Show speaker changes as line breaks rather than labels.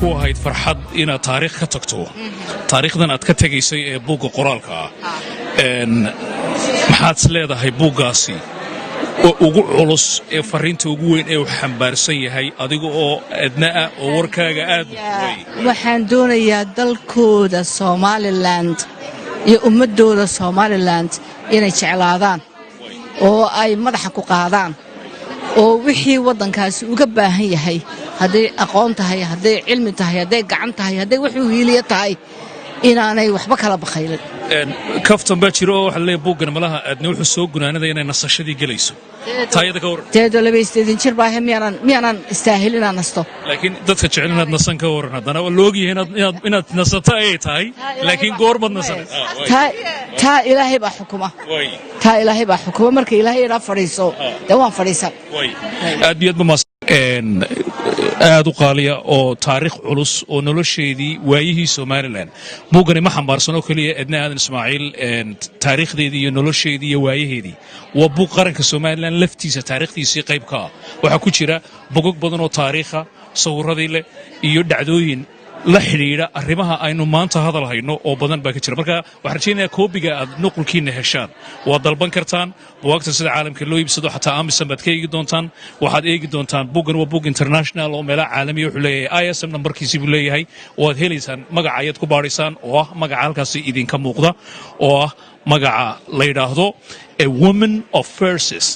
Ku ahayd farxad inaad taariikh ka tagto. Taariikhdan aad ka tegaysay ee buugga qoraalka ah, maxaad is leedahay buuggaasi oo ugu culus ee fariinta ugu weyn ee uu xambaarsan yahay, adiga oo Edna ah oo warkaaga aad way?
Waxaan doonayaa dalkooda Somaliland iyo ummadooda Somaliland inay jeclaadaan oo ay madaxa ku qaadaan, oo wixii waddankaasi uga baahan yahay, hadday aqoon tahay, hadday cilmi tahay, hadday gacan tahay, hadday wuxuu hiiliyo tahay, inaanay waxba kala bakhaylin.
Kaftan baa jiro oo waxaa leeyahay buuggan malaha Aadna wuxuu soo gunaanada inay nasashadii gelayso. Taayada ka waran?
Teedo 82 jir baahe, miyaanan istaahil inaan nasto?
Laakiin dadka jecel inaad nasan ka waran? Haddana waa la ogyahay inaad nasato ayay tahay, laakiin goormaad nasan?
Taa Ilaahay baa xukuma. Taa Ilaahay baa xukuma. Marka Ilaahay idhaa fadhiiso, dee waan fadhiisan.
Aad iyo aad ba aad u qaaliya oo taariikh culus oo nolosheedii, waayihii Somaliland. Buuggani ma xambaarsanoo keliya Edna Aadan Ismaaciil taariikhdeedii iyo nolosheedii iyo waayaheedii. Waa buug qaranka Somaliland laftiisa taariikhdiisii qayb ka ah. Waxaa ku jira bogog badan oo taariikha, sawirradii leh iyo dhacdooyin la xidhiidha arrimaha aynu maanta hadal hayno oo badan baa ka jira. Marka waxaan rajaynayaa koobiga aad nuqulkiina heshaan. Waad dalban kartaan buwaagta sida caalamka loo iibsado, xataa Amazon baad ka eegi doontaan. Waxaad eegi doontaan buuggan waa buug international oo meelaha caalamiya. Wuxuu leeyahay ISM nambarkiisii buu leeyahay. Waad helaysaan magaca ayaad ku baadhaysaan oo ah magaca halkaasi idinka muuqda, oo ah magaca la yidhaahdo A Woman of Verses.